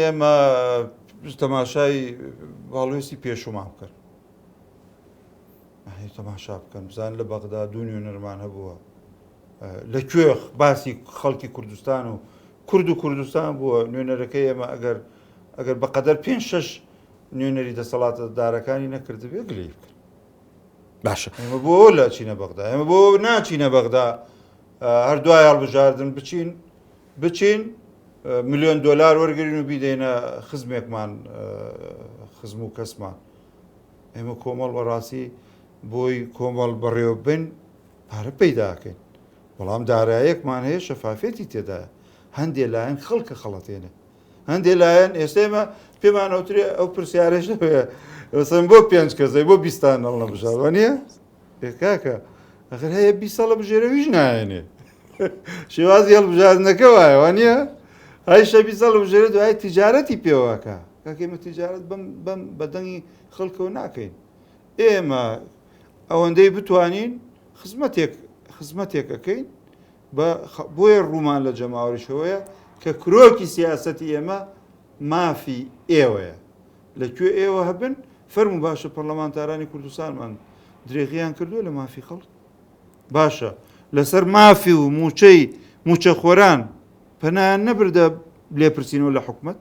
ئێمە تەماشای هەڵوێستی پێشومان بکەن تەماشا بکەن بزان لە بەغدا دوو نوێنەرمان هەبووە لە کوێ باسی خەڵکی کوردستان و کورد و کوردستان بووە نوێنەرەکەی ئێمە ئەگەر ئەگەر بەقەدەر پێ شەش نوێنەری دەسەڵاتە دارەکانی نەکردبێ گلەی بکەن. باشە ئێمە بۆ لە چینە بەغدا ئێمە بۆ ناچینە بەغدا هەر دوای هەڵبژاردن بچین بچین ملیۆن دۆلار وەرگین و بیدەینە خزمێکمان خزم و کەسمان ئێمە کۆمەڵ بەڕاستی بۆی کۆمەڵ بەڕێوە بن پارە پەیداکەین بەڵام دارایەکمان هەیە شەفافێتی تێدایە هەندێ لایەن خەڵکە خەڵەتێنێ هەندێ لایەن ئێستا ئێمە پێمان ئەوترێ ئەو پرسیارش لەوەیە ئێستا بۆ پێنج کەسەی بۆ بیستان هەڵنەبژاروە نییە کاکە ئەخر هەیە 20 ساڵە بژێرەویش نایەنێ شێوازی هەڵبژاردنەکە وایە وە نییە هایشە 20 ساڵ بژێرە دوای تیجارەتی پێوەکە کاکە ئێمە تیجارەت بەم بەم بەدەنگی خەڵکەوە ناکەین ئێمە ئەوەندەی بتوانین خزمەتێک خزمەتێک ئەەکەین بە بۆیە ڕوومان لە جەماوەریشەوەیە کە کرۆکی سیاسەتی ئێمە مافی ئێوەیە لە کوێ ئێوە هەبن فەرموو باشە پەرلەمانتارانی کوردستانمان درێغیان کردووە لە مافی خەڵک باشە لەسەر مافی و موچەی موچەخۆران پەنایان نەبردە لێپرسینەوە لە حکومت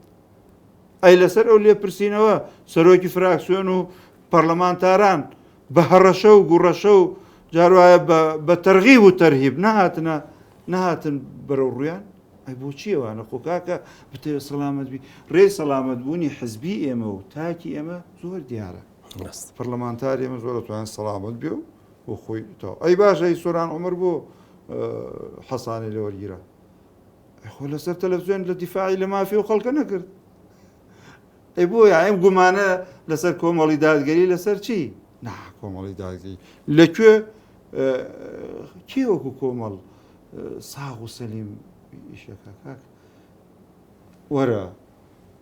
ئەی لەسەر ئەو لێپرسینەوە سەرۆکی فراکسیۆن و پەرلەمانتاران بە هەڕەشە و گوڕەشە و جاروایە بە تەرغیب و تەرهیب نەهاتنە نەهاتن بەرەو ڕویان ئەی بۆچی ئەوانە خۆ کاکە بتەوێت سەلامەت بی ڕێی سەلامەت بوونی حزبی ئێمە و تاکی ئێمە زۆر دیارە پەرلەمانتار ئێمە زۆر دەتوانێت سەلامەت بێ و بۆ خۆی تاو ئەی باشە ئەی سۆران عمر بۆ حەسانی لەوەرگیرا خۆ لەسەر تەلەڤزیۆن لە دیفاعی لە مافی و خەڵکە نەکرد ئەی بۆ ئەم گومانە لەسەر کۆمەڵی دادگەری لەسەر چی نا کۆمەڵی دادگەری لە کوێ کێ وەکو کۆمەڵ ساغ و سەلیم ئیشەکە کاک وەرە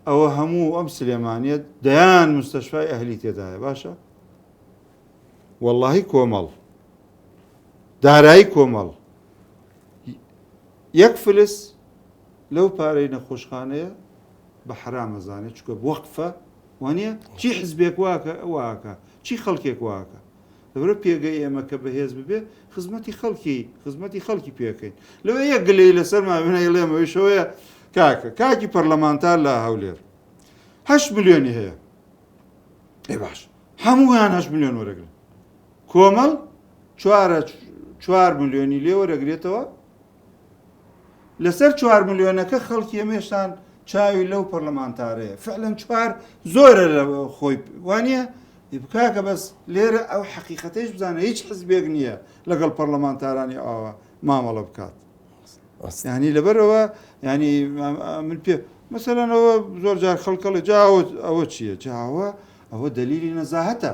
ئەوە هەموو ئەم سلێمانیە دەیان مستەشفای ئەهلی تێدایە باشە واللهی کۆمەڵ دارایی کۆمەڵ یەک فلس لەو پارەی نەخۆشخانەیە بە حەرام ئەزانێت چونکە وەقفە وانە چی حزبێک واکە واکە چی خەڵکێک واکە لەبەرە پێگەی ئێمە کە بەهێز ببێ خزمەتی خەڵکی خزمەتی خەڵکی پێکەین لەوە یەک گلەی لەسەر مابنە ئەڵێمەوەیشەوەیە کاکە کاکی پەرلەمانتار لە هەولێر هەشت ملیۆنی هەیە ئێ باش هەموویان هەشت ملیۆن وەرەگرن کۆمەڵ چوارە چوار ملیۆنی لێ وەرەگرێتەوە لەسەر چوار ملیۆنەکە خەڵکی ئەمێشتان چاوی لەو پەرلەمانتارەیە فعلەن چوار زۆرە لە خۆی وانە بکاکە بەس لێرە ئەو حەقیقەتەیش بزانە هیچ حزبێک نییە لەگەڵ پەرلەمانتارانی ئاوا مامەڵە بکات ینی لەبەرەوە ینی من پێ مەسەلەنەوە زۆر جار خەڵکەڵێ جاوە ئەوە چییە جاوە ئەوە دلیلی نەزاهەتە.